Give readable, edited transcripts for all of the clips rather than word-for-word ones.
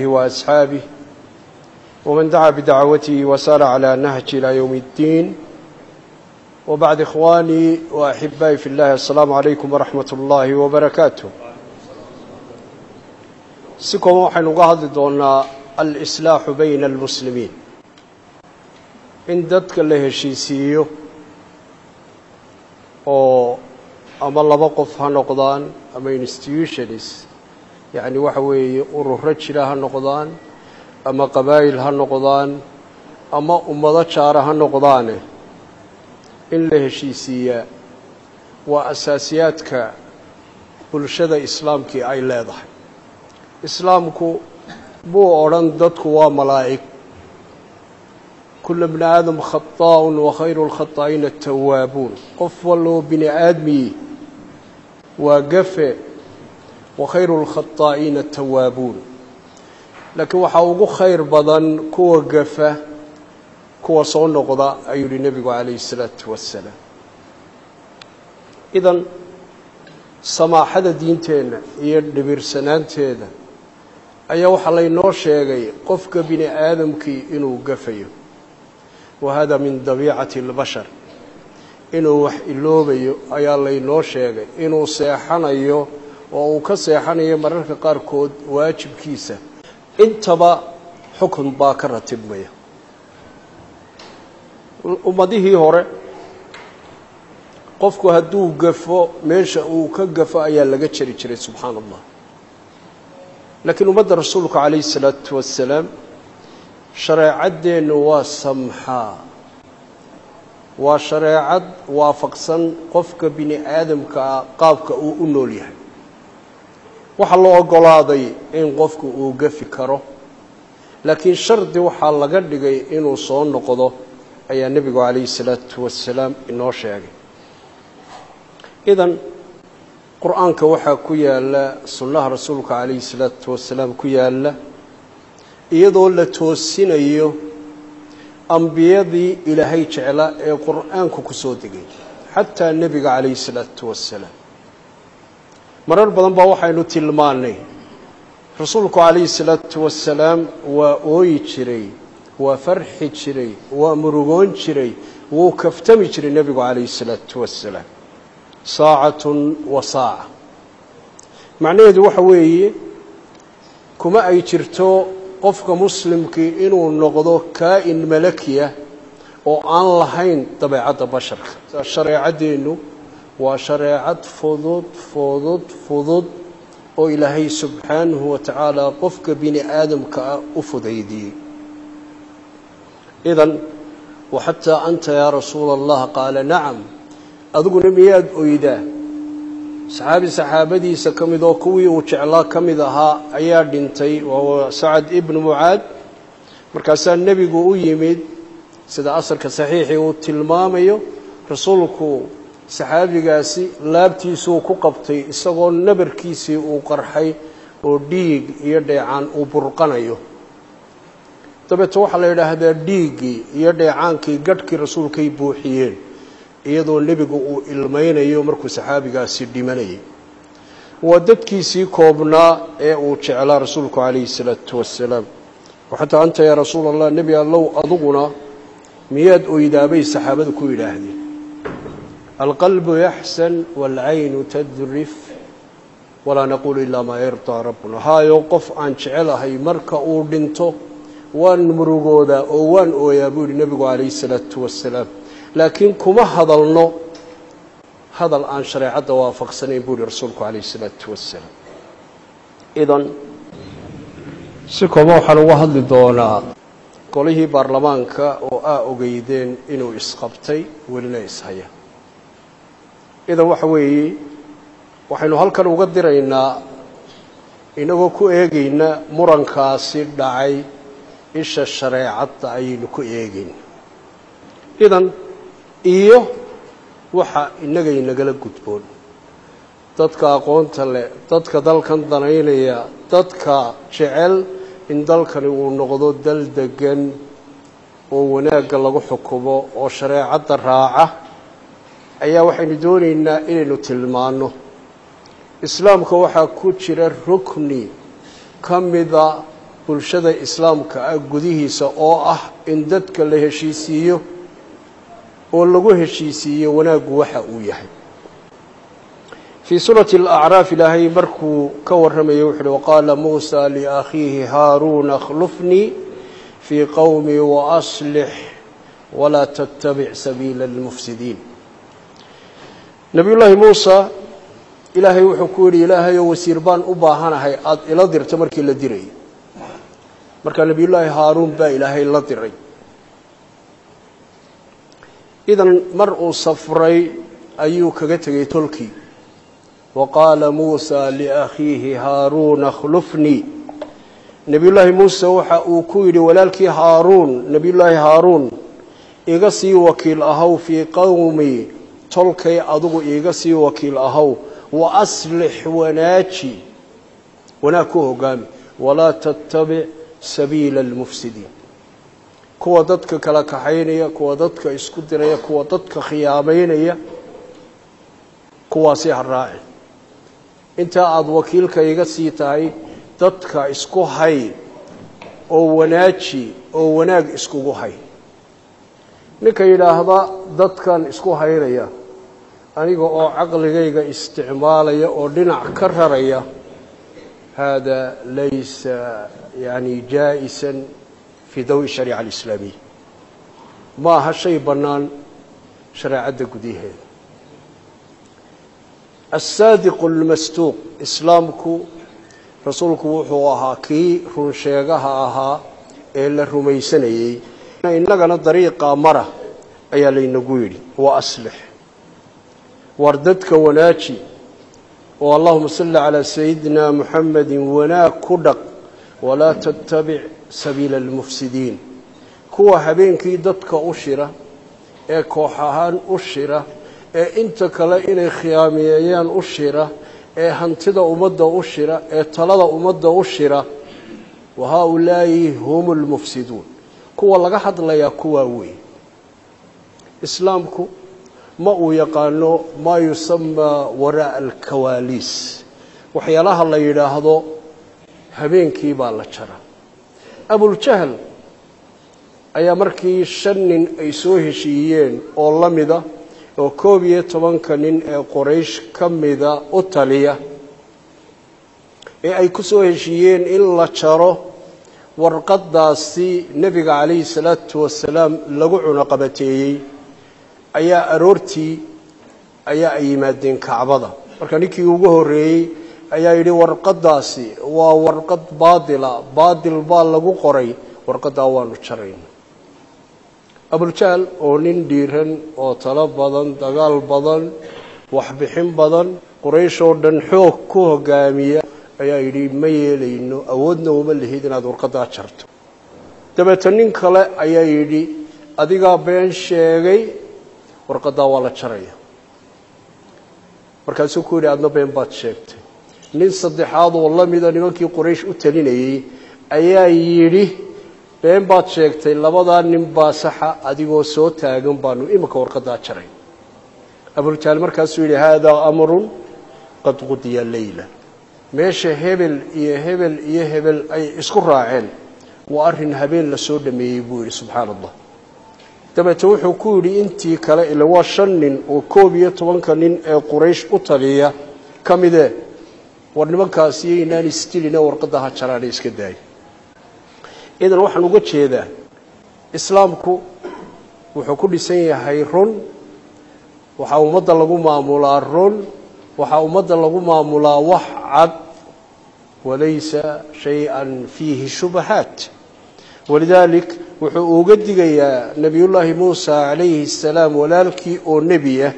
وأصحابه ومن دعا بدعوته وسار على نهج إلى يوم الدين وبعد إخواني وأحبائي في الله السلام عليكم ورحمة الله وبركاته. Si kooban waxaynu uga hadli doonaa alislaaxu bayna almuslimiin, in dadka la heshiisiiyo oo ama laba qof ha noqdaan ama institutions, yacni waxa weeye ururo jira ha noqdaan ama qabaa'il ha noqdaan ama ummado jaara ha noqdaane, in la heshiisiiyaa waa asaasiyaadka bulshada islaamkii ay leedahay. Islaamku buu odhan dadku waa malaa'ig, kula bni aadam khataaun wa khayru lkhataa'iina atawaabuun. Qof walloo bini aadmiyi waa gafe, wa khayru lkhataa'iina atawaabuun, laakiin waxaa ugu khayr badan kuwa gafa kuwa soo noqda, ayuu yihi nebigu calayhi isalaatu wassalaam. Idan samaaxada diinteenna iyo dhibirsanaanteeda ayaa waxaa laynoo sheegay qofka bini aadamkii inuu gafayo, wa hada min dabiicati اlbashar, inuu wax iloobayo ayaa laynoo sheegay, inuu seexanayo oo uu ka seexanayo mararka qaarkood waajibkiisa, intaba xukun baa ka ratibmaya. Ummadihii hore qofku hadduu gafo meesha uu ka gafo ayaa laga jeri jiray, subxaana allah. Laakiin ummadda rasuulku calayhi isalaatu wassalaam shareecaddeennu waa samxaa, waa shareecad waafaqsan qofka bini aadamka ah qaabka uu u nool yahay. Waxaa la oggolaaday in qofku uu gafi karo, laakiin shardi waxaa laga dhigay inuu soo noqdo, ayaa nebigu calayhi isalaatu wassalaam inoo sheegay. Idan qur-aanka waxaa ku yaala, sunnaha rasuulka calayhi isalaatu wasalaam ku yaala, iyadoo la toosinayo ambiyadii ilaahay jeclaa ee qur-aanku ku soo degay, xataa nebiga calayhi isalaatu wassalaam. Marar badan baa waxaynu tilmaannay rasuulku calayhi isalaatu wassalaam waa ooyi jiray, waa farxi jiray, waa murugoon jiray, wuu kaftami jiray nebigu calayhi isalaatu wassalaam, saacatun wa saaca. Macnaheedu waxa weeye kuma ay jirto qofka muslimkii inuu noqdo kaa'in malakiya oo aan lahayn dabeecadda basharka. Shareecaddeennu waa shareecad fudud fudud fudud oo ilaahay subxaanahu wa tacaala qofka bini aadamka ah u fudaydiyey. Idan waxataa anta yaa rasuula allah? Qaala nacam. Adiguna miyaad oydaa? Saxaabi saxaabadiisa ka mid oo kuwii uu jeclaa ka mid ahaa ayaa dhintay, waa Sacad ibnu Mucaad. Markaasaa nebigu u yimid, sida asarka saxiixii uu tilmaamayo, rasuulku saxaabigaasi laabtiisuu ku qabtay isagoo nabarkiisii uu qarxay oo dhiig iyo dheecaan uu burqanayo. Dabeeto waxaa la yidhaahdaa dhiiggii iyo dheecaankii gadhkii rasuulkay buuxiyeen, iyadoo nebigu uu ilmaynayo markuu saxaabigaasi dhimanayay. Waa dadkiisii koobnaa ee uu jeclaa rasuulku calayhi salaatu wassalaam. Waxataa anta yaa rasuula allah, nebi allow adiguna miyaad oydaabay saxaabadu ku yidhaahdeen. Alqalbu yaxsan waalcaynu tadrif walaa naquulu ilaa maa yardaa rabbuna. Haayo, qof aan jecelahay marka uu dhinto waan murugoodaa oo waan ooyaa, buu yihi nebigu calayhi salaatu wassalaam, laakiin kuma hadalno hadal aan shareecadda waafaqsanayn, buu yihi rasuulku calayhi isalaatu wassalaam. Idan si kooban waxaan uga hadli doonaa golihii baarlamaanka oo aa ogeydeen inuu isqabtay welina ishaya. Idan waxa weeye waxaynu halkan uga diraynaa, inagoo ku eegayna murankaasi dhacay isha shareecadda ayaynu ku eegayna, idan iyo waxa innagay nagala gudboon, dadka aqoonta leh, dadka dalkan danaynaya, dadka jecel in dalkani uu noqdo dal degan oo wanaagga lagu xukumo oo shareecadda raaca, ayaa waxaynu doonaynaa inaynu tilmaanno. Islaamka waxaa ku jira rukni ka mida Bulshada islaamka ah gudihiisa oo ah in dadka la heshiisiiyo oo lagu heshiisiiyo wanaaggu waxa uu yahay. Fii suurati alacraaf Ilaahay markuu ka warramayay wuxu uhi: waqaala Muusa liakhiihi Haaruuna akhlufnii fii qowmii waaslix walaa tattabic sabiila almufsidiin. Nabiyullaahi Muusa Ilaahay wuxuu ku yidhi: Ilaahayow, wasiir baan u baahanahay aada ila dirto. Markii la dirayay markaa Nebiyullaahi Haaruun baa Ilaahay la diray. Idan mar uu safray ayuu kaga tegey tolkii. Wa qaala Muusa liakhiihi Haaruuna akhlufnii. Nebiyullaahi Muuse waxa uu ku yidhi walaalkii Haaruun: Nebiyullaahi Haaruun, iga sii wakiil ahow fii qowmi, tolkay adigu iiga sii wakiil ahow, wa aslix, wanaaji, wanaag ku hogaami, walaa tattabic sabiila almufsidiin, kuwa dadka kala kaxaynaya, kuwa dadka isku diraya, kuwa dadka khiyaamaynaya, kuwaasi ha raaci. Intaa aada wakiilka iga sii tahay, dadka isku hay oo wanaaji oo wanaag iskugu hay. Ninka yidhaahda dadkan isku haynaya aniga oo caqligayga isticmaalaya oo dhinac ka raraya, hada laysa yani jaa-isan fii dawi shariica alislaamiya, ma aha shay bannaan shareecadda gudaheeda. Asaadiqu almasduuq, islaamku rasuulku wuxuu ahaa kii runsheegaha ahaa ee la rumaysanayey. Innagana dariiqa mara ayaa laynagu yidhi: wa aslix, war dadka wanaaji oo allahuma salli calaa sayidina Muxamedin, wanaag ku dhaq, walaa tattabic sabiila almufsidiin, kuwa habeenkii dadka u shira ee koox ahaan u shira ee inta kale inay khiyaamiyeeyaan u shira ee hantida ummadda u shira ee talada ummadda u shira. Wa haa-ulaa'i hum lmufsiduun, kuwa laga hadlayaa kuwaa wey. Islaamku ma uu yaqaano maa yusamaa waraa'a alkawaaliis, waxyaalaha la yidhaahdo habeenkii baa la jara. Abuljahl ayaa markii 5 nin ay soo heshiiyeen oo la mida oo 11-ka nin ee Qoraysh ka mida u taliya ee ay ku soo heshiiyeen in la jaro warqadaasi nebiga calayhi salaatu wasalaam lagu cunaqabateeyey, ayaa aroortii ayaa ay yimaadeen Kacbada. Marka ninkii ugu horreeyey ayaa yidhi: warqadaasi waa warqad baadila, baadil baa lagu qoray, warqaddaa waanu jarayna. Abuljahl oo nin dhiiran oo talo badan, dagaal badan, waxbixin badan, Quraysh oo dhan xoog ku hogaamiya, ayaa yidhi: ma yeelayno, awoodna uma lihid inaad warqaddaa jarto. Dabeete nin kale ayaa yidhi: adigaa been sheegay, warqaddaa waa la jaraya. Markaasuu ku yidhi: adna been baad sheegtay. Nin saddexaad oo la mida nimankii Quraysh u talinayey ayaa yidhi: been baad sheegtay, labadaa nin baa saxa, adigoo soo taagan baanu iminka warqaddaa jaray. Abuljahl markaasuu yidhi: haadaa amrun qad qudiya leyla, meesha hebel iyo hebel iyo hebel ay isku raaceen waa arrin habeen lasoo dhameeyey, buu yidhi. Subxaana Allah. Dabeete wuxuu ku yidhi intii kale, ila waa 5 nin oo 11-ka nin ee Quraysh u taliya ka midee: war nimankaasi yaynaan isdiline, warqadda ha jaraana, iska daaya. Idan waxaan uga jeedaa, islaamku wuxuu ku dhisan yahay run. Waxaa ummadda lagu maamulaa run, waxaa ummadda lagu maamulaa wax cad, walaysa shay-an fiihi shubahaat. Walidaalik wuxuu uga digayaa Nebiyullaahi Muusa calayhi asalaam walaalkii oo nebi ah: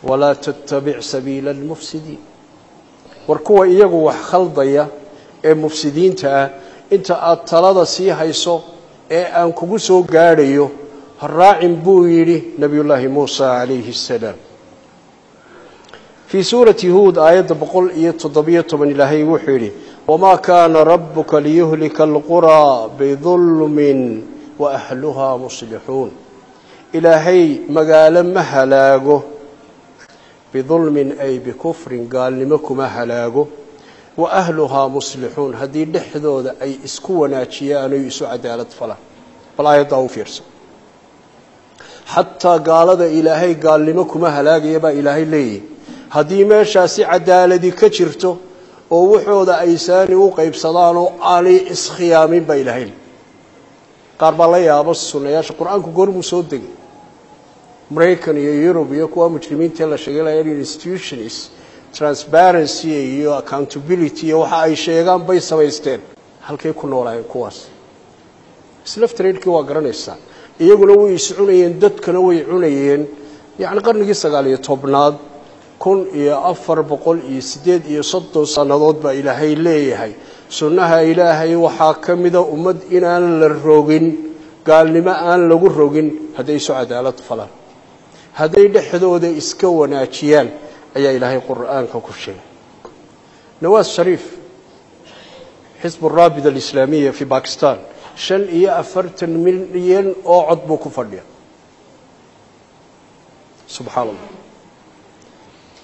walaa tattabic sabiila almufsidiin, war kuwa iyagu wax khaldaya ee mufsidiinta ah, inta aada talada sii hayso ee aan kugu soo gaadhayo ha raacin, buu yidhi Nebiyullaahi Muusa calayhi asalaam. Fii suurati Huud aayadda 117 Ilaahay wuxuu yidhi: wamaa kaana rabuka liyuhlika alquraa bidulmin wa ahluhaa muslixuun. Ilaahay magaalo ma halaago, bidulmin ay bikufrin, gaalnimo kuma halaago. Wa ahluhaa muslixuun, haddii dhexdooda ay isku wanaajiyaan oy isu cadaalad falaan. Bal aayaddaa u fiirso. Xataa gaalada Ilaahay gaalnimo kuma halaagaya baa Ilaahay leeyahy, haddii meeshaasi cadaaladi ka jirto oo waxooda ay saani u qaybsadaan oo aanay iskhiyaamin baa Ilaahay. Qaar baa la yaabo sunnayaasha Qur-aanku goormuu soo degay. Maraykan iyo Yurub iyo kuwa mujrimiinta la sheegay institutions transparency iyo accountability iyo waxa ay sheegaan bay samaysteen, halkay ku noolaayeen kuwaas? Slave trade-kii waa garanaysaa, iyaguna way is cunayeen, dadkana way cunayeen. Yacni qarnigii 19aad, 1438 sannadood baa Ilaahay leeyahay. Sunnaha Ilaahay waxaa ka mida ummad inaan la rogin, gaalnimo aan lagu rogin, hadday isu cadaalad falaan, hadday dhexdooda iska wanaajiyaan, ayaa Ilaahay Qur'aanka ku sheegay. Nawaas Shariif, Xisbu Raabida Alislaamiya fi Bakistan, 45 milyan oo cod buu ku fadhiya. Subxaana Allah,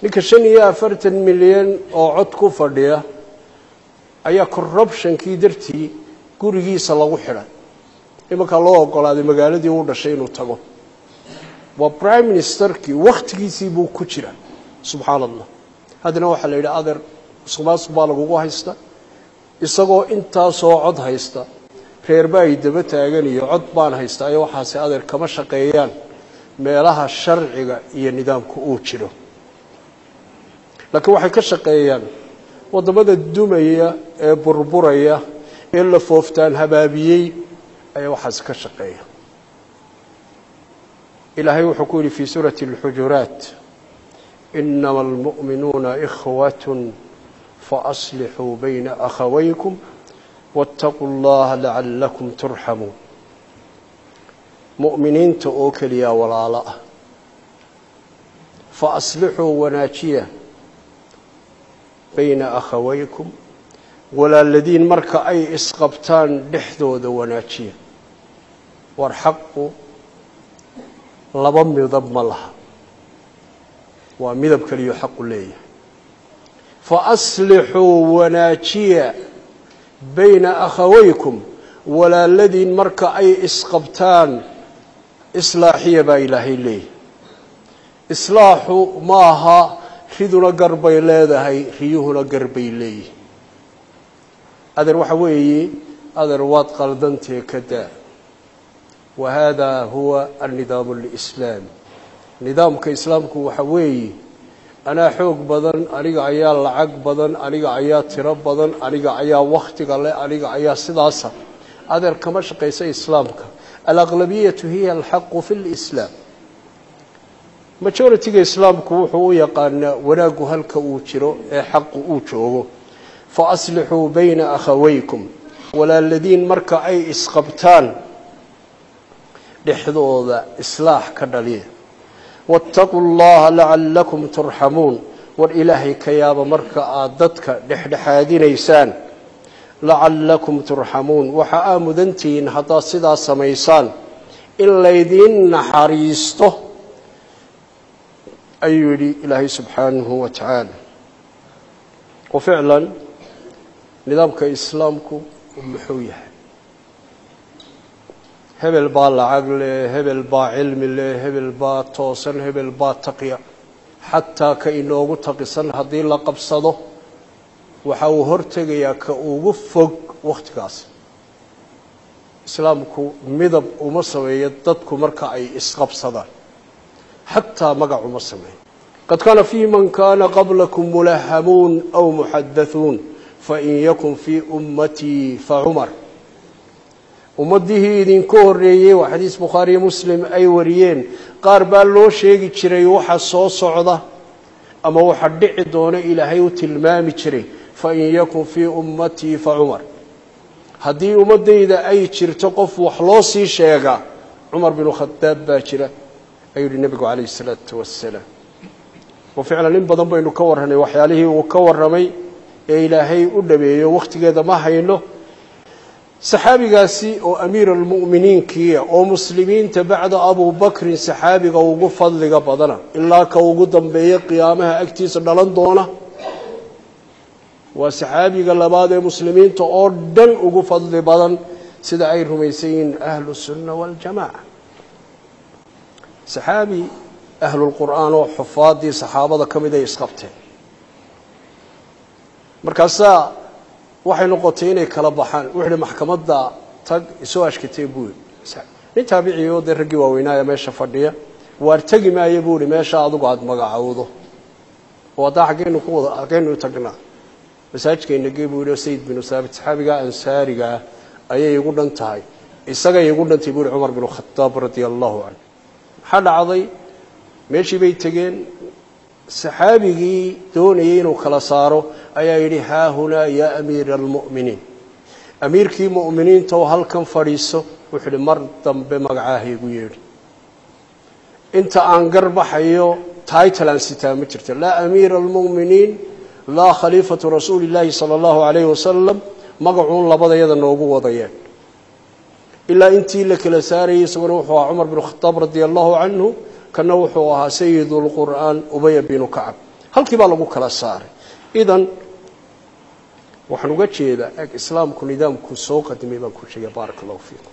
ninka 45 milyan oo cod ku fadhiya ayaa corruptionkii dartii gurigiisa lagu xidhay. Imankaa loo ogolaaday magaaladii uu dhashay inuu tago. Waa prime ministerkii, wakhtigiisii buu ku jira. Subxaana Allah, haddana waxaa la yidhi, adeer, musuqmaasuq baa lagugu haysta. Isagoo intaasoo cod haysta, reerba ay daba taagan iyo cod baan haystaa iyo waxaase, adeer, kama shaqeeyaan meelaha sharciga iyo nidaamku uu jiro, laakiin waxay ka shaqeeyaan waddamada dumaya ee burburaya ee la fooftaan habaabiyey ayaa waxaas ka shaqeeya. Ilaahay wuxuu ku yidhi fi suurati اlxujuraat: "Inama almu'minuuna ikhwat faaslixuu bayna akhawaykum waاtaquu اllaha lacalakum turxamuun." Mu'miniinta oo keliya walaalo ah. Fa aslixuu, wanaajiya, bayna akhawaykum, walaaladiin marka ay isqabtaan dhexdooda wanaajiya. War xaqu laba midab ma laha, waa midab keliyo xaqu leeyahay. Fa aslixuu, wanaajiya, bayna akhawaykum, walaaladiin marka ay isqabtaan islaaxiya baa Ilaahay leeyahay. Islaaxu maaha riduna garbay leedahay, riyuhuna garbay leeyihin. Adeer, waxa weeye, adeer, waad qaldantee, ka daa. Wa hada huwa annidaamu alislaami. Nidaamka islaamku waxa weeye, anaa xoog badan, aniga ayaa lacag badan, aniga ayaa tiro badan, aniga ayaa wakhtiga leh, aniga ayaa sidaasa, adeer, kama shaqaysa islaamka. Alaqlabiyatu hiya alxaqu fi lislaam. Majority-ga islaamku wuxuu u yaqaanaa wanaaggu halka uu jiro ee xaqu uu joogo. Fa aslixuu bayna akhawaykum, walaaladiin marka ay isqabtaan dhexdooda islaax ka dhaliya. Waataquu llaha lacalakum turxamuun. War Ilaahay ka yaaba marka aada dadka dhexdhexaadinaysaan. Lacalakum turxamuun, waxa aa mudantihiin haddaad sidaa samaysaan in laydiin naxariisto, ayuu yidhi Ilaahay subxaanahu wa tacaala. Wa ficlan, nidaamka islaamku muxuu yahay? Hebel baa lacag leh, hebel baa cilmi leh, hebel baa toosan, hebel baa taqiya. Xataa ka inoogu taqisan haddii la qabsado, waxa uu hortegayaa ka ugu fog wakhtigaas. Islaamku midab uma sameeyo dadku marka ay isqabsadaan, xataa magac uma sameeyo. Qad kaana fii man kaana qablakum mulahamuun aw muxadathuun, fain yakun fii ummatii fa Cumar. Ummadihii idinka horreeyey, waa xadiis Bukhaariyo Muslim ay wariyeen, qaar baa loo sheegi jiray waxa soo socda ama waxa dhici doona Ilaahay u tilmaami jiray. Fain yakun fii ummatii fa Cumar, haddii ummaddayda ay jirto qof wax loo sii sheegaa, Cumar binu Khadaab baa jira, ayuu yihi nebigu calayhi isalaatu wassalaam. Wa ficlan, in badan baynu ka warranay waxyaalihii uu ka warramay ee Ilaahay u dhameeyo. Wakhtigeeda ma hayno. Saxaabigaasi oo amiir almu'miniinkiia oo muslimiinta bacda Abubakrin saxaabiga ugu fadliga badana, ilaa ka ugu dambeeya qiyaamaha agtiisa dhalan doona. Waa saxaabiga labaad ee muslimiinta oo dhan ugu fadli badan sida ay rumaysan yihiin ahlu sunna waljamaaca. Saxaabi ahlulqur'aan oo xufaadii saxaabada ka mid ay isqabteen. Markaasaa waxay noqotay inay kala baxaan. Wuxuu ihi maxkamadda tag isoo ashkatee buu yidhi. Nin taabiciyo dee raggii waaweynaaya meesha fadhiya, waar tegi maayo buu ihi meesha adigu aada magacowdo oo haddaa xaggeynu ku wada xaggeynu tagnaa masaajidkayna gee buu yidhi. Sayd binu Saabit saxaabiga ansaariga ah ayay igu dhan tahay, isagay igu dhantay buu yihi Cumar binu Khataab radia allahu canhu. Maxaa dhacday? Meeshii bay tegeen. Saxaabigii doonayay inuu kala saaro ayaa yidhi haahunaa yaa amiira almu'miniin, amiirkii mu'miniinta oo halkan fadhiiso. Wuxuu ihi mar dambe magacaaha igu yeedhi, inta aan garbaxayo title aan sitaa ma jirto, laa amiira almu'miniin laa khaliifatu rasuuli illaahi sala allahu calayhi wasalam, magacuun labadayada noogu wadayeen ilaa intii la kala saarayay. Isaguna wuxuu ahaa Cumar binu Khataab radia allahu canhu, kana wuxuu ahaa sayidulqur'aan Ubaya binu Kacab. Halkii baa lagu kala saaray. Idan waxaan uga jeedaa eg islaamku nidaamku soo qadimay baan ku sheegay. Baaraka allahu fiikum.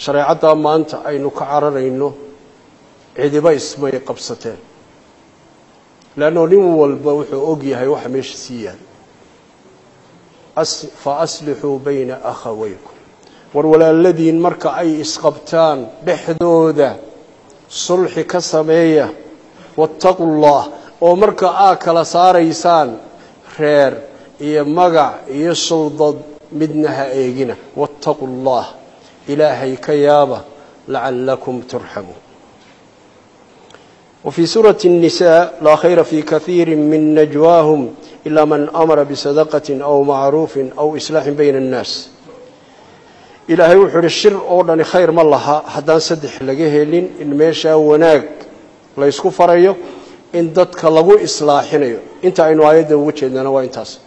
Shareecaddaa maanta aynu ka cararayno cidiba ismay qabsateen, leanno nin walba wuxuu og yahay waxa meesha sii yaal. Fa aslixuu bayna akhawaykum, war walaaladiin marka ay isqabtaan dhexdooda sulxi ka sameeya. Wattaquu llah, oo marka aa kala saaraysaan reer iyo magac iyo suldad midna ha eegina. Wattaquu llah, ilaahay ka yaaba, lacalakum turxamuun. وفي سورة النساء لا خير في كثير من نجواهم إلا من أمر بصدقة أو معروف أو إصلاح بين الناس. Ilaahay wuxuu ihi shir oo dhani khayr ma laha haddaan saddex laga helin: in meeshaa wanaag la ysku farayo, in dadka lagu islaaxinayo. Inta aynu aayadda uga jeednana waa intaas.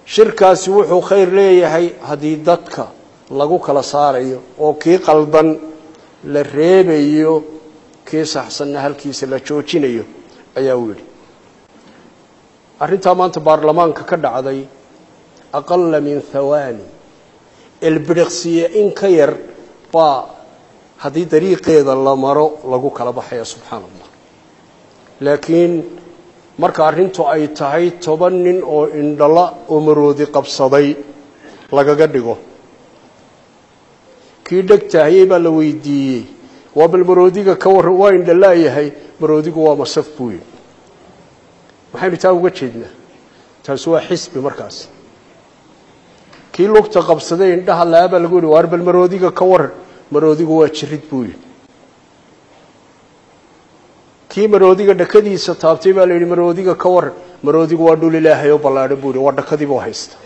Shirkaasi wuxuu khayr leeyahay haddii dadka lagu kala saarayo oo kii qaldan la reebayo, kii saxsanna halkiisa la joojinayo, ayaa uu yidhi. Arrintaa maanta baarlamaanka ka dhacday aqala min thawaani, elbiriqsiye in ka yar baa haddii dariiqeeda la maro lagu kala baxaya, subxaana allah. Laakiin marka arrintu ay tahay 10 nin oo indhala oo maroodi qabsaday lagaga dhigo, kii dhegtaahiyey baa la weydiiyey, waa bal maroodiga ka warran, waa indhalaayahay, maroodigu waa masaf buu yidhi. Maxaynu taa uga jeednaa? Taasi waa xisbi. Markaas kii lugta qabsaday indhaha laa baa lagu yidhi, waar bal maroodiga ka waran, maroodigu waa jirid buu yidhi. Kii maroodiga dhakadiisa taabtay baa la yidhi, maroodiga ka waran, maroodigu waa dhul ilaahay oo ballaadhan buu yidhi, waa dhakadiibuu haysta.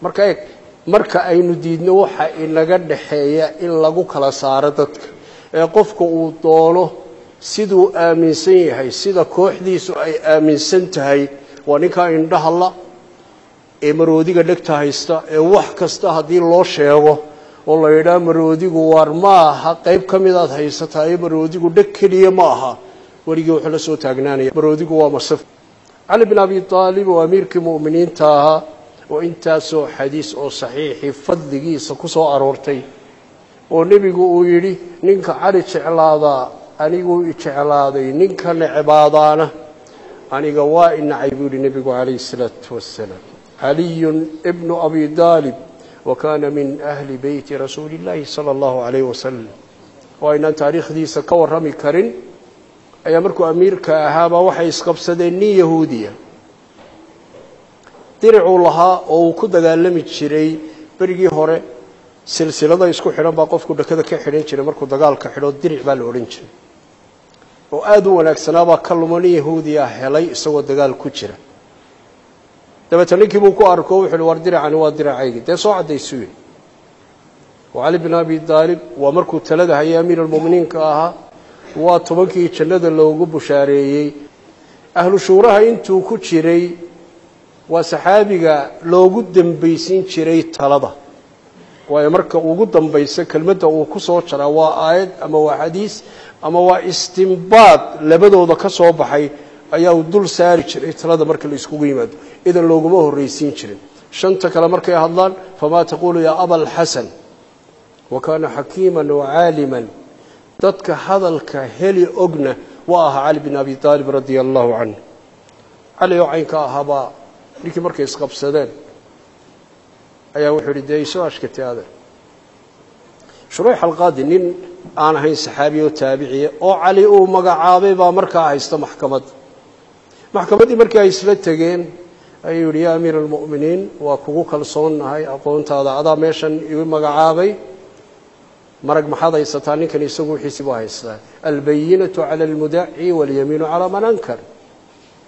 Marka eeg, marka aynu diidno waxa inaga dhaxeeya in lagu kala saaro dadka ee qofka uu doono siduu aaminsan yahay, sida kooxdiisu ay aaminsan tahay, waa ninkaa indhaha la ee maroodiga dhegta haysta ee wax kasta haddii loo sheego oo la yidhaha maroodigu waar ma aha, qayb ka midaad haysataa ee maroodigu dheg keliya ma aha, weligii wuxuu la soo taagnaanaya maroodigu waa masaf. Cali bin Abi Aalib oo amiirkii mu'miniinta ahaa oo intaasoo xadiis oo saxiixii fadligiisa ku soo aroortay oo nebigu uu yidhi ninka Cali jeclaadaa aniguu ijeclaaday, ninka necbaadaana aniga waa inacay buu yihi nebigu calayhi isalaatu wassalaam. Caliyun ibnu Abi Daalib wa kaana min ahli beyti rasuuli illaahi sala allahu calayh wasalam, oo aynaan taariikhdiisa ka warrami karin, ayaa markuu amiirka ahaabaa waxay isqabsadeen nin yahuudiya. Diricuu lahaa oo uu ku dagaalami jiray berigii hore, silsilada isku xidhan baa qofku dhakada ka xidhan jiray markuu dagaalka xidho, diric baa la odhan jiray, oo aada u wanaagsanaabaa ka lumo. Nin yahuudiya helay isagoo dagaal ku jira. Dabeetna ninkii buu ku arko, wuxu uhi war diricani waa diracaygi, dee soo caddaysuu yidhi. Oo Cali bin Abi Daalib waa markuu talada hayay amiir almu'miniinka ahaa, waa 10kii jannada loogu bushaareeyey, ahlu shuuraha intuu ku jiray waa saxaabiga loogu dambaysiin jiray talada, waayo marka ugu dambaysa kelmadda uu ku soo jaraa waa aayad ama waa xadiis ama waa istimbaad labadooda ka soo baxay ayaa uu dul saari jiray talada marka la iskugu yimaado, idan looguma horraysiin jirin. Shanta kale markay hadlaan, famaa taquulu yaa abalxasan, wa kaana xakiiman wa caaliman, dadka hadalka heli ogna waa ahaa Cali bin Abi Aalib radia allahu canhu. Cali oo caynka ahaabaa ninkii markay isqabsadeen ayaa wuxuu yidhi, dee isoo ashkatay adeer. Shurayx Alqaadi, nin aan ahayn saxaabi oo taabiciya oo Cali uu magacaabay, baa markaa haysta maxkamadda. Maxkamaddii markii ay isla tegeen ayuu yidhi, yaa amiira almu'miniin, waa kugu kalsoonnahay aqoontaada, adaa meeshan igu magacaabay, marag maxaad haysataa? Ninkan isagu wixiisi baa haystaa. Albayinatu cala almudaci walyamiinu calaa man ankar.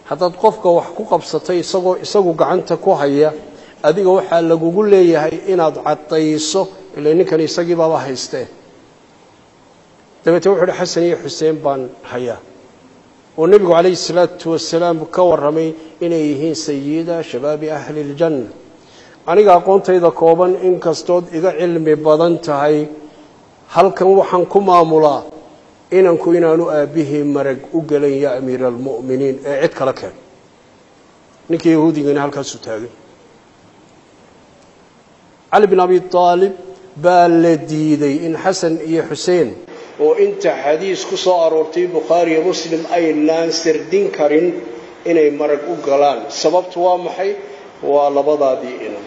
Haddaad qofka wax ku qabsatay isagoo isagu gacanta ku haya, adiga waxaa lagugu leeyahay inaad caddayso, ila ninkan isagii baaba haystee. Dabeetee wuxu uhi, Xasan iyo Xuseen baan hayaa, oo nebigu calayhi salaatu wasalaam ka warramay inay yihiin sayida shabaabi ahli iljanna. Aniga aqoontayda kooban, inkastood iga cilmi badan tahay, halkan waxaan ku maamulaa inanku inaanu aabbihii marag u gelan, ya amiira almu'miniin, ee cid kala keen. Ninkii yahuudigana halkaasuu taagay. Cali bin Abi Aalib baa la diiday in Xasan iyo Xuseen, oo inta xadiis ku soo aroortay Bukhaari iyo Muslim aynaan sardin karin, inay marag u galaan. Sababtu waa maxay? Waa labadaadii inan.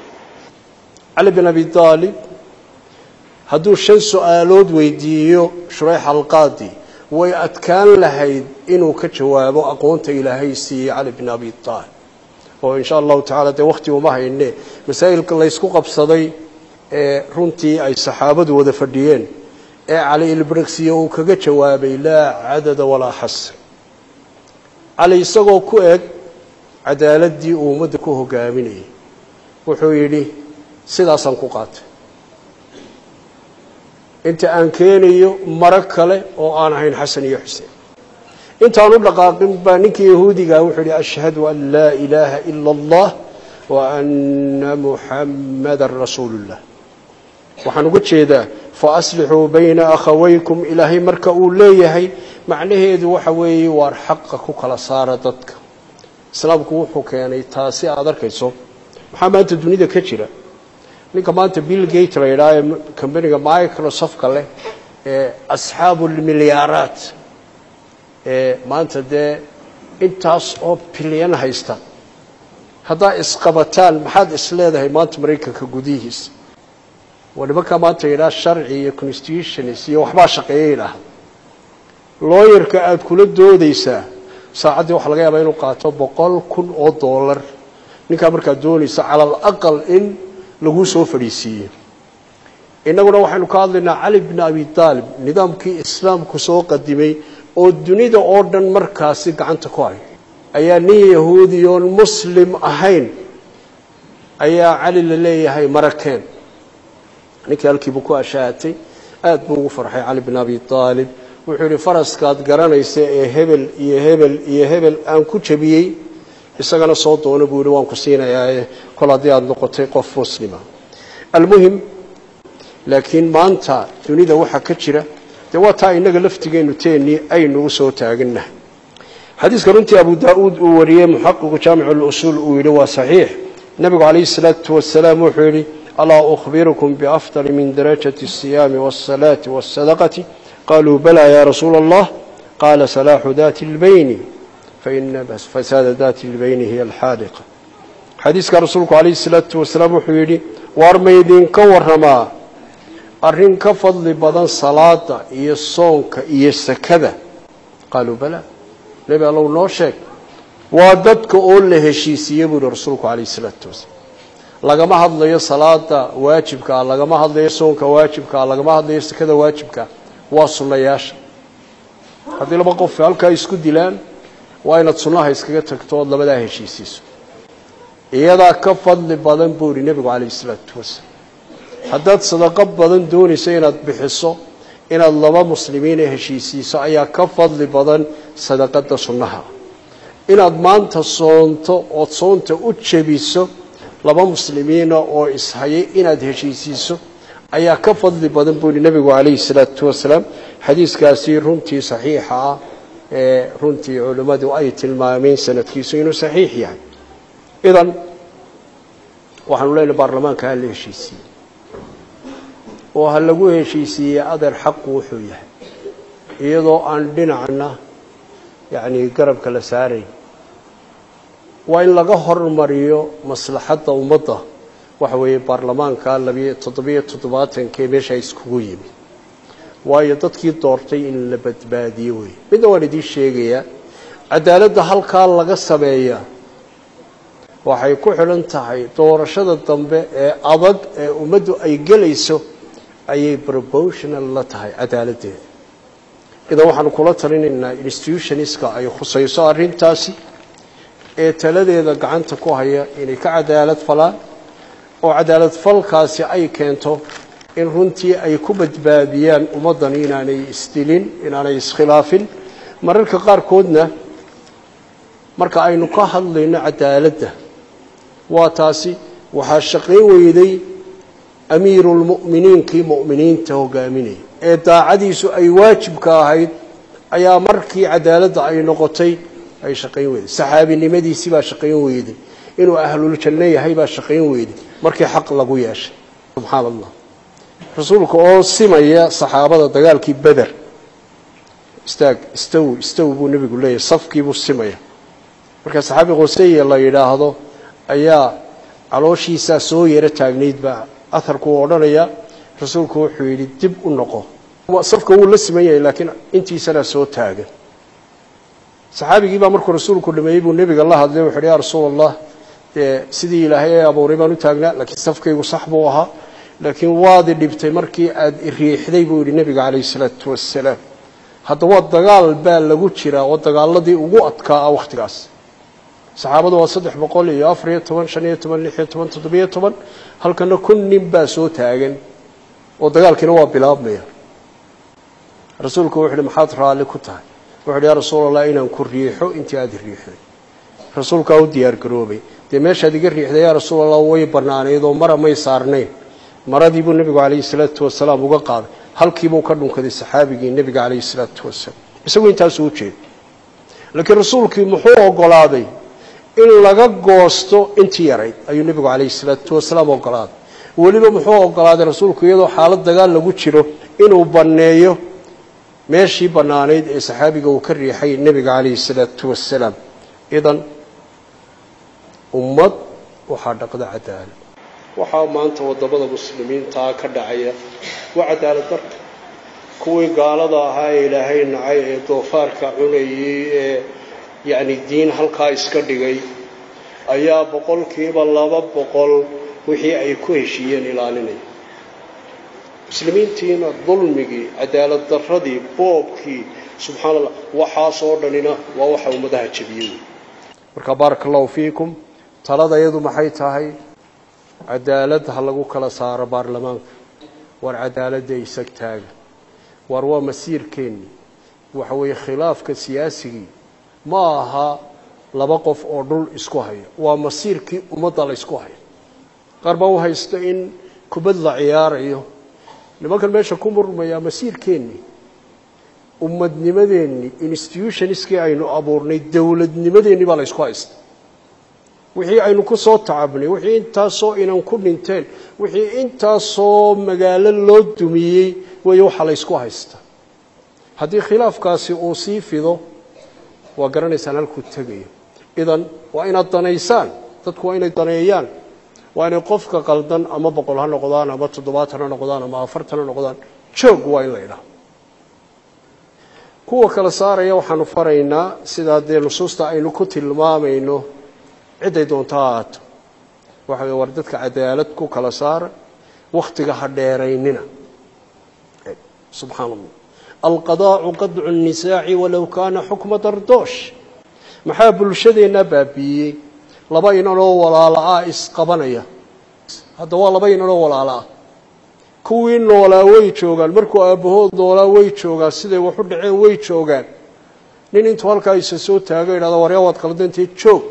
Cali bin Abi Aalib hadduu 5 su-aalood weydiiyo Shurayx Alqaadi, way adkaan lahayd inuu ka jawaabo, aqoonta Ilaahay siiyey Cali bin Abi Aalib, oo insha Allahu tacala dee wakhti uma hayne. Masaa'ilka laysku qabsaday ee runtii ay saxaabadu wada fadhiyeen ee Cali ilbrigsiyo uu kaga jawaabay, laa cadada walaa xasr. Cali isagoo ku eg cadaaladdii uu ummadda ku hogaaminayay, wuxuu yidhi, sidaasaan ku qaatay inta aan keenayo maro kale oo aan ahayn Xasan iyo Xuseen. Intaan u dhaqaaqin baa ninkii yahuudigaa wuxuu yidhi, ashhadu an laa ilaaha ila Allah wa ana muxammadan rasuulullah. Waxaan uga jeedaa, fa aslixuu bayna akhawaykum, Ilaahay marka uu leeyahay, macnaheedu waxa weeye waar xaqa ku kala saara dadka. Islaamku wuxuu keenay taasi aada arkayso. Maxaa maanta dunida ka jira? Ninka maanta Bill Gate la yidhaha ee companyga Microsoftka leh, ee asxaabu lmilyaaraat, ee maanta dee intaas oo bilyan haysta, haddaa isqabataan, maxaad is leedahay maanta Maraykanka gudihiisa? Waa nimankaa maanta yidhaha sharci iyo constitutions iyo waxbaa shaqeeya yidhaahda. Lawyerka aada kula doodaysaa saacaddii waxaa laga yaabaa inuu qaato $100,000. Ninkaa markaad doonaysa cala alaqal in laguu soo fadhiisiiyo. Innaguna waxaynu ka hadlaynaa Cali bn Abi Aalib, nidaamkii islaamku soo qadimay oo dunida oo dhan markaasi gacanta ku hay, ayaa nin yahuudi oon muslim ahayn ayaa Cali la leeyahay marakeen. Ninkii halkiibuu ku ashaatay. Aada buu ugu farxay Cali bin Abi Aalib. Wuxuu yidhi, faraskaad garanaysa ee hebel iyo hebel iyo hebel aan ku jabiyey, isagana soo doono, buu yidhi, waan ku siinayaae kol haddii aada noqotay qof muslima. Almuhim, laakiin maanta dunida waxaa ka jira dee waa taa innaga laftigeennu teennii aynu u soo taagannahay. Xadiiska runtii Abu Daa-uud uu wariyey, muxaqiqu Jaamic Lusuul uu yidhi waa saxiix, nebigu calayhi salaatu wasalaam wuxuu yidhi, alaa ukhbirukum biafdali min darajati asiyaami waasalaati waasadaqati? Qaluu balaa ya rasuula Allah. Qaala, salaaxu daati اlbayni, faina fasaada daati اlbayni hiya alxaaliqa. Xadiiska rasuulku calayhi salaatu wasalaam wuxuu yidhi, waar maydinka waramaa arrin ka fadli badan salaada iyo soonka iyo sakada? Qaaluu balaa, nebi Allow, noo sheeg. Waa dadka oo la heshiisiiye, buu yihi rasuulku calayhi salaatu wasalaam. Lagama hadlayo salaada waajibkaa, lagama hadlayo soonka waajibkaa, lagama hadlayo sakada waajibkaa, waa sunnayaasha. Haddii laba qof halkaa isku dilaan, waa inaad sunnaha iskaga tagto ood labadaa heshiisiiso, iyadaa ka fadli badan, buu yihi nebigu calayhi salaatu wasalaam. Haddaad sadaqo badan doonayso inaad bixiso, inaad laba muslimiina heshiisiiso ayaa ka fadli badan sadaqada sunnaha. Inaad maanta soonto ood soonta u jebiso laba muslimiina oo ishayay inaad heshiisiiso ayaa ka fadli badan, buu yihi nebigu calayhi salaatu wasalaam. Xadiiskaasi runtii saxiixa ah. Ee runtii culimmadu ay tilmaameen sanadkiisu inuu saxiix yahay. Idan waxaanu leenahay baarlamaanka ha la heshiisiiye oo ha lagu heshiisiiyey adeer xaqu wuxuu yahay, iyadoo aan dhinacna yacni garabka la saarayn. Waa in laga hormariyo maslaxadda ummadda. Waxa weeye baarlamaanka 77-kee meesha iskugu yimid, waayo dadkii doortay in la badbaadiyo wey. Midna waan idiin sheegayaa, cadaaladda halkaa laga sameeyaa waxay ku xidhan tahay doorashada dambe ee adag ee ummaddu ay gelayso ayay proportional la tahay cadaaladdeeda. Idan waxaanu kula talinaynaa institutionska ay khusayso arrintaasi ee taladeeda gacanta ku haya inay ka cadaalad falaan, oo cadaalad falkaasi ay keento in runtii ay ku badbaadiyaan ummaddan inaanay isdilin, inaanay iskhilaafin. Mararka qaarkoodna marka aynu ka hadlayno cadaaladda, waa taasi waxaa shaqayn weyday amiirulmu'miniinkii mu'miniinta hogaaminayay ee daacadiisu ay waajibka ahayd ayaa markii cadaaladda ay noqotay ay shaqayn weyday. Saxaabinimadiisii baa shaqayn weyday, inuu ahluljanno yahay baa shaqayn weyday markii xaq lagu yeeshay. Subxaana Allah, rasuulka oo simaya saxaabada dagaalkii Beder, istaag, istaw, istaw buu nebigu leeyahay, safkiibuu simaya. Marka saxaabi Qoseya la yidhaahdo ayaa calooshiisaa soo yaro taagnayd baa aharku uu odhanaya. Rasuulku wuxuu yidhi dib u noqo. Safka wuu la siman yahay, laakiin intiisana soo taagan. Saxaabigii baa markuu rasuulku dhameeyey buu nebiga la hadlay. Wuxu uhi ya rasuul Allah, dee sidii Ilaahay ee abuuray baan u taagnaa, laakiin safkaygu sax buu ahaa, laakiin waadi dhibtay markii aada iriixday, buu yidhi nebiga calayhi salaatu wasalaam. Hadda waa dagaal baa lagu jiraa oo dagaaladii ugu adkaa ah wakhtigaas. Saxaabadu waa 314, 15, 16, 17, halkana 1000 nin baa soo taagan oo dagaalkiina waa bilaabmaya. Rasuulku wuxu uhi maxaad raalli ku tahay? Wuxu uhi ya rasuul Allah, inaan ku riixo intii aada riixday. Rasuulkaa u diyaar garoobay. Dee meeshaad iga riixday yaa rasuul Allah way bannaanayd oo mara may saarnayn. Maradii buu nebigu calayhi salaatu wasalaam uga qaaday, halkiibuu ka dhunkaday saxaabigii nebiga calayhi salaatu wasalaam. Isagu intaasuu ujeeda, laakiin rasuulkii muxuu ogolaaday? In laga goosto intii yarayd ayuu nebigu calayhi salaatu wasalaam ogolaaday. Weliba muxuu ogolaaday rasuulku? Iyadoo xaalad dagaal lagu jiro inuu banneeyo meeshii bannaanayd ee saxaabiga uu ka riixay nebiga calayhi salaatu wasalaam. Idan ummad waxaa dhaqda cadaalad. Waxaa maanta waddamada muslimiintaa ka dhacaya waa cadaalad darka. Kuwii gaalada ahaa ee Ilaahay nacay ee doofaarka cunayey ee yacni diin halkaa iska dhigay ayaa 200% wixii ay ku heshiiyeen ilaalinaya. Muslimiintiina dulmigii, cadaalad darradii, boobkii, subxaana Allah, waxaasoo dhanina waa waxa ummadaha jabiyey wey. Marka baaraka allahu fiikum, talada iyadu maxay tahay? Cadaalad ha lagu kala saaro baarlamaanka. War cadaaladda isag taaga, war waa masiirkeenni. Waxa weeye khilaafka siyaasigii ma aha laba qof oo dhul isku haya, waa masiirkii ummadda la isku haya. Qaar baa u haysta in kubad la ciyaarayo. Nimankan meesha ku murmayaa masiirkeennii, ummadnimadeenni, institutionskii aynu abuurnay, dowladnimadeenni baa la isku haysta. Wixii aynu ku soo tacabnay, wixii intaasoo inan ku dhinteen, wixii intaasoo magaalo loo dumiyey weeye waxaa la ysku haysta. Haddii khilaafkaasi uu sii fido, waa garanaysaan halkuu tegayo. Idan waa inaad danaysaan, dadku waa inay daneeyaan, waa inay qofka qaldan ama 100 ha noqdaan ama 70 ha noqdaan ama 40 ha noqdaan, joog waa in la idhaha. Kuwa kala saaraya waxaanu faraynaa sidaa dee nusuusta aynu ku tilmaamayno, cidday doonto ha ahaato. Waxa wey war dadka cadaalad ku kala saara, wakhtiga ha dheeraynina. Subxaana Allah, alqadaacu qadcu الnisaaci walow kaana xukma dardoosh. Maxaa bulshadeennaa baabiiyey? Laba inanoo walaala ah isqabanaya. Hadda waa laba inanoo walaala ah. Kuwii noolaa way joogaan, markuu aabbahood noolaa way joogaan, siday wax u dhaceen way joogaan. Nin intuu halkaa isa soo taago idhahda waryaa waad qaldantee, joog,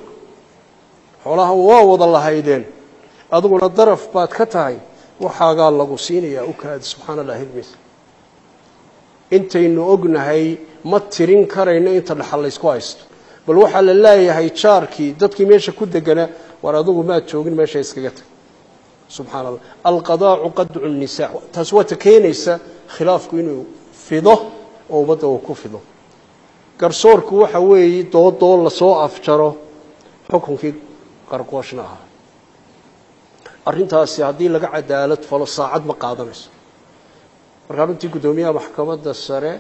xoolahan waa wada lahaydeen, adiguna daraf baad ka tahay, waxaagaa lagu siinayaa, u kaadi. Subxaana allah ilmis. Intaynu ognahay ma tirin karayno inta dhaxal laysku haysto. Bal waxaa la leeyahay jaarkii, dadkii meesha ku deganaa, war adigu maad joogin, meesha iskaga tag. Subxaana allah, alqadaacu qadcu nnisaac. Taasi waa ta keenaysa khilaafku inuu fido oo ummadda uu ku fido. Garsoorku waxa weeye doodoo lasoo afjaro xukunkii qarqooshna ahaa. Arrintaasi haddii laga cadaalad falo saacad ma qaadanayso. Markaa runtii guddoomiyaha maxkamadda sare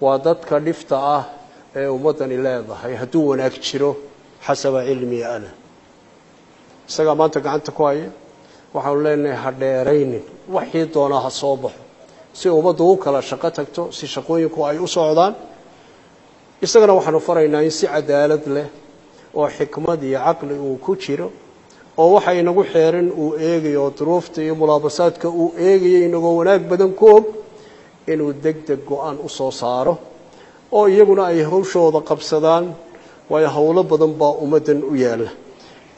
waa dadka dhifta ah ee ummaddani leedahay hadduu wanaag jiro, xasaba cilmiya ana isagaa maanta gacanta ku haya. Waxaanu leenahay ha dheeraynin, waxii doonaa ha soo baxo, si ummaddu u kala shaqo tagto, si shaqooyinku ay u socdaan. Isagana waxaanu faraynaa in si cadaalad leh oo xikmad iyo caqli uu ku jiro oo waxa inagu xeeran uu eegayo oo duruufta iyo mulaabasaadka uu eegayo, inagoo wanaag badan ku og, inuu deg deg go-aan u soo saaro oo iyaguna ay hawshooda qabsadaan, waayo howlo badan baa ummaddan u yaalla.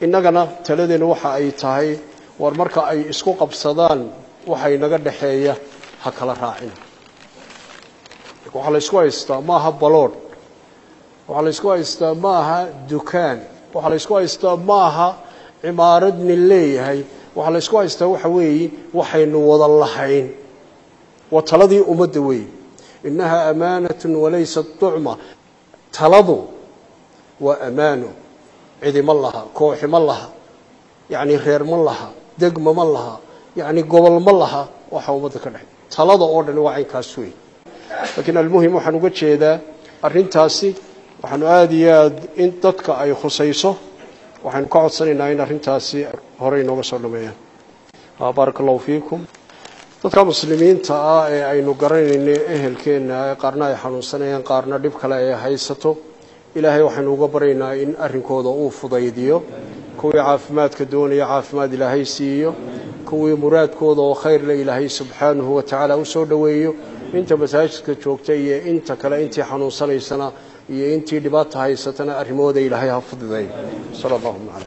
Innagana taladeena waxa ay tahay, war marka ay isku qabsadaan waxa inaga dhexeeya ha kala raacina. Waxaa la isku haystaa maaha baloodh, waxaa la isku haystaa maaha dukaan, waxaa la isku haystaa maaha cimaarad nin leeyahay. Waxaa la isku haystaa waxa weeye waxaynu wada lahayn, waa taladii ummadda weeye. Innaha amaanatun walaysat ducma. Taladu waa amaano, cidi ma laha, kooxi ma laha, yacni reer ma laha, degma ma laha, yacni gobol ma laha, waxa ummadda ka dhexay talada oo dhan waa caynkaas wey. Laakiin almuhim waxaan uga jeedaa arrintaasi, waxaanu aada iyo aada in dadka ay khusayso waxaynu ka codsanaynaa in arrintaasi horey inooga soo dhameeyaan. Baaraka allahu fiikum. Dadka muslimiinta ah ee aynu garanaynay ehelkeenna, qaarna ay xanuunsanayaan, qaarna dhib kale ay haysato, ilaahay waxaynu uga baryaynaa in arrinkooda uu fudaydiyo. Kuwii caafimaadka doonaya caafimaad ilaahay siiyo, kuwii muraadkooda oo khayr le ilaahay subxaanahu wa tacaala u soo dhoweeyo. Inta masaajidka joogta iyo inta kale, intii xanuunsanaysana iyo intii dhibaata haysatana, arrimahooda ilaahay ha fududeeyo. Sala allahuma caleyh.